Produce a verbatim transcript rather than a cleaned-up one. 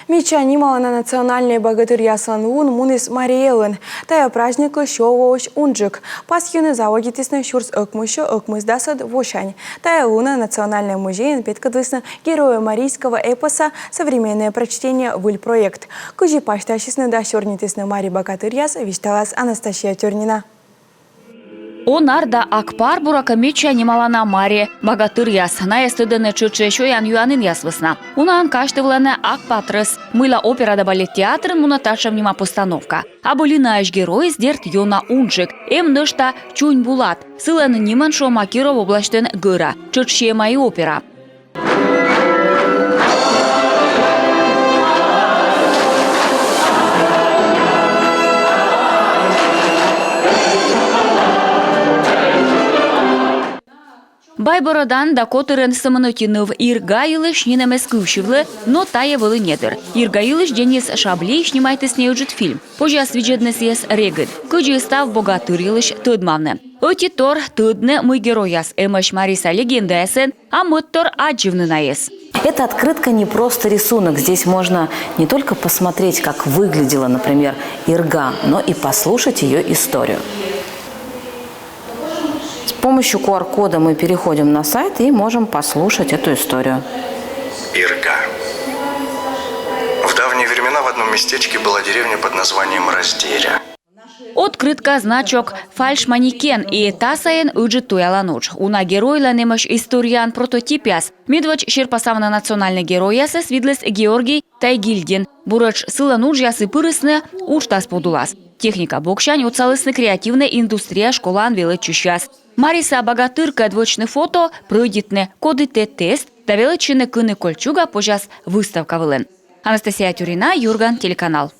Мича нималана национальнӧй богатырьяслӧн лун муніс Марий Элын. Тайӧ праздниклы сё воысь унджык. Пасйыны заводитісны сюрс ӧкмыссё ӧкмысдасӧд восянь. Тайӧ лунӧ Национальнӧй музейын петкӧдлісны «Герои марийского эпоса. Современное прочтение» выль проект. Кыдзи пасьтасисны да сёрнитісны мари богатырьяс, висьталас Анастасия Тюрнина. Онар да Акпар, буракӧ, мича нималана мари богатырьяс. Найӧс тӧдӧны тшӧтш сёян-юанінъяс вӧсна. Унаӧн казьтывлӧны «Акпатрӧс», мыйла опера да балет театрын мунӧ татшӧм нима постановка. А былинаысь геройыс, дерт, ёна унджык. Эм нӧшта Чунь Булат. Сылӧн нимӧн, шуӧма, Киров обласьтын гӧра. Тшӧтш сиӧма и опера. Байбӧрӧдан да котырӧн сӧмын ӧти ныв. Ирга йылысь нинӧм эз кывсьывлы, но тайӧ вӧлі недыр. Ирга йылысь Денис Шаблей снимайтіс нин ыджыд фильм. Позяс видзӧдны сійӧс регыд. Кыдзи став богатыр йылысь тӧдмавны? Ӧти тор — тӧдны, мый геройяс эмӧсь мариса легендаясӧн, а мӧдтор аддзывны найӧс. Эта открытка не просто рисунок. Здесь можно не только посмотреть, как выглядела, например, Ирга, но и послушать ее историю. С помощью Q R-кода мы переходим на сайт и можем послушать эту историю. Ирга. В давние времена в одном местечке была деревня под названием Раздеря. Открытка, значок, фальш-манекен и та сайын ыджыд туялан удж. Уна геройлӧн эмӧсь историяын прототипъяс. Медводз серпасавны национальнӧй геройясӧс видліс Георгий Тайгильдин. Буретш сылӧн уджъяс и пырисны уджтас подулас. Техника боксянь отсалісны креативнӧй индустрия школаын велӧдчысьяс. Мариса богатыркӧд вӧчны фото, прӧйдитны, коді тэ тест да велӧдчыны, кыны кольчуга позяс выставка вылын. Анастасия Тюрина, «Юрган» телеканал.